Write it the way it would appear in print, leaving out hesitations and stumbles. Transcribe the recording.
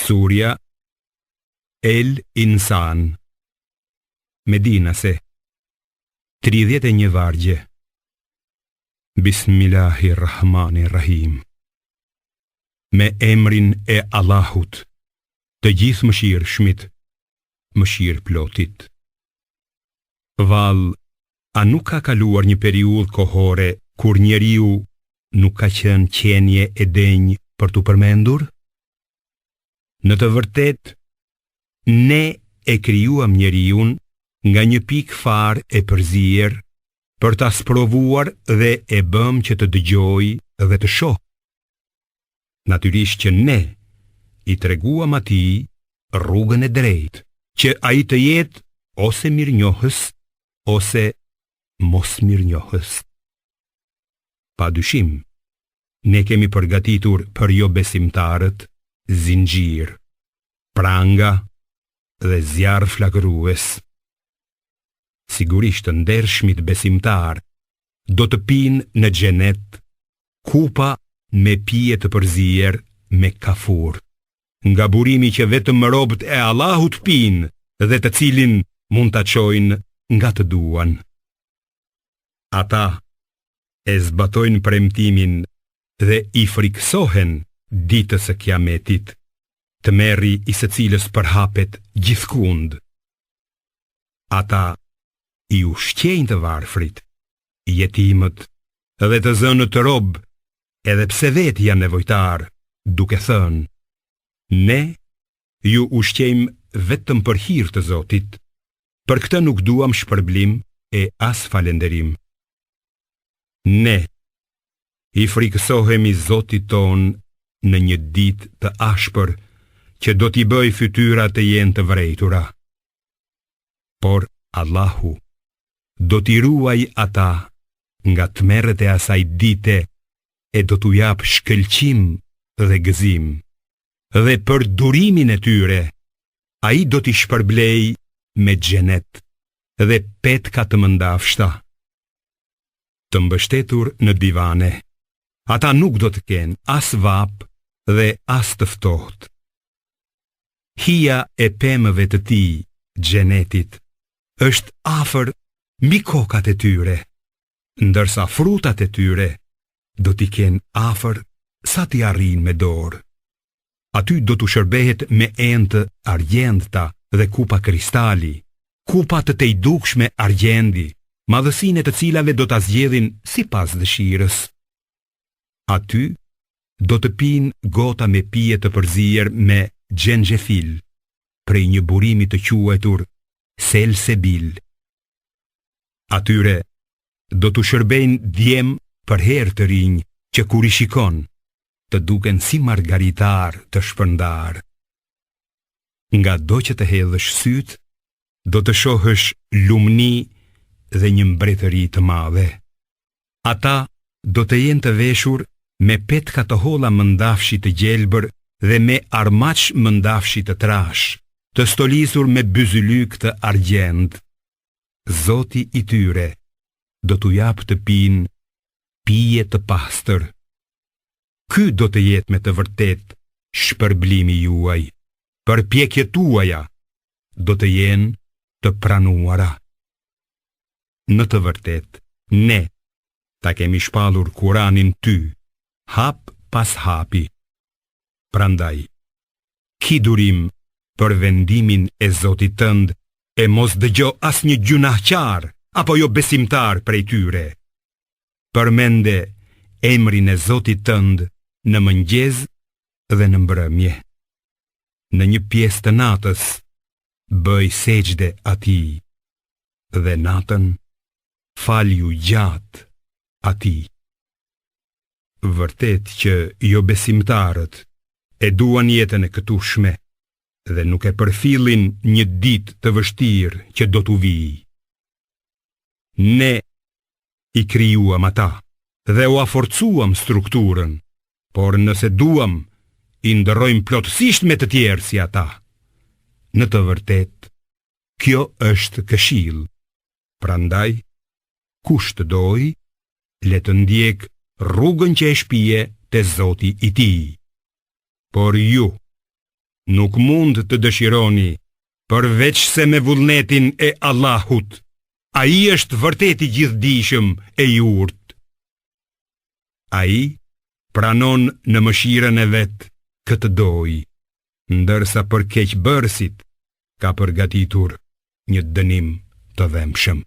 Surja El Insan Medinase 31 vargje Bismillahirrahmanirrahim Me emrin e Allahut të Gjithëmëshirshmit mëshirëplotit Vallë, a nuk ka kaluar një periudhë kohore kur njeriu nuk ka qenë qenie e denjë për t'u përmendur? Në të vërtetë, ne e krijuam njeriun nga një pikë farë e përzier për ta sprovuar dhe e bëmë që të dëgjojë dhe të shohë. Natyrisht që ne i treguam atij rrugën e drejtë, që ai të jetë ose mirënjohës ose mosmirënjohës. Pa dyshim, ne kemi përgatitur për jobesimtarët zinxhirë, pranga dhe zjarr flakërues. Sigurisht të ndershmit besimtarë do të pinë në xhenet kupa me pije të përzier me kafur, nga burimi që vetëm robët e Allahut pinë dhe të cilin mund ta çojnë nga të duan. Ata e zbatojnë premtimin dhe i frikësohen ditës së Kiametit, tmerri i së cilës përhapet gjithkund. Ata i ushqejnë të varfrit, jetimët dhe të zënët rob, edhe pse vetë janë nevojtarë, duke thënë, ne ju ushqejmë vetëm për hir të Zotit, për këtë nuk duam shpërblim e as falënderim. Ne i frikësohemi Zotit tonë në një ditë të ashpër që do t'i bëjë fytyrat të jenë të vrejtura. Por Allahu do t'i ruajë ata nga tmerret e asaj dite e do t'u japë shkëlqim dhe gëzim. Dhe për durimin e tyre, ai do t'i shpërblejë me xhenet dhe petka të mëndafshta. Të mbështetur në divane, ata nuk do të kenë as vapë dhe as të ftohtë. Hija e pemëve të tij, xhenetit, është afër mbi kokat e tyre, ndërsa frutat e tyre do t'i kenë afër sa t'i arrijnë me dorë. Aty do t'u shërbehet me enë të argjendta dhe kupa kristali, kupa të tejdukshme argjendi, madhësinë e të cilave do ta zgjedhin sipas dëshirës. Aty do të pinë gota me pije të përzier me xhenxhefil, prej një burimi të quajtur Selsebil. Atyre do t'u shërbejnë djem përherë të rinj që kur i shikon, të duken si margaritarë të shpërndarë. Ngado që të hedhësh sytë, do të shohësh lumni dhe një mbretëri të madhe. Ata do të jenë të veshur me petka të holla mëndafshi të gjelbër dhe me armaç mëndafshi të trashë, të stolisur me byzylykë të argjendtë. Zoti i tyre do t'u japë të pinë pije të pastër. Ky do të jetë me të vërtetë shpërblimi juaj. Përpjekjet tuaja do të jenë të pranuara. Në të vërtetë, ne ta kemi shpallur Kuranin ty, hap pas hapi. Prandaj, ki durim për vendimin e Zotit tënd e mos dëgjo asnjë gjynahqar apo jobesimtar prej tyre. Përmende emrin e Zotit tënd në mëngjes dhe në mbrëmje. Në një pjesë të natës, bëj sexhde atij dhe natën falju gjatë atij. Vërtet që jobesimtarët e duan jetën e këtushme dhe nuk e përfillin një ditë të vështirë që do t'u vijë. Ne i krijuam ata dhe ua forcuam strukturën, por nëse duam, i ndërrojmë plotësisht me të tjerë si ata. Në të vërtetë, kjo është këshillë. Prandaj, kush të dojë, le të ndjekë rrugën që e shpie te Zoti i tij. Por ju, Nuk mund të dëshironi përveçse me vullnetin e Allahut. Ai është vërtet i gjithëdijshëm e i urtë. Ai pranon në mëshirën e vet kë të dojë, ndërsa për keqbërësit ka përgatitur një dënim të dhembshëm.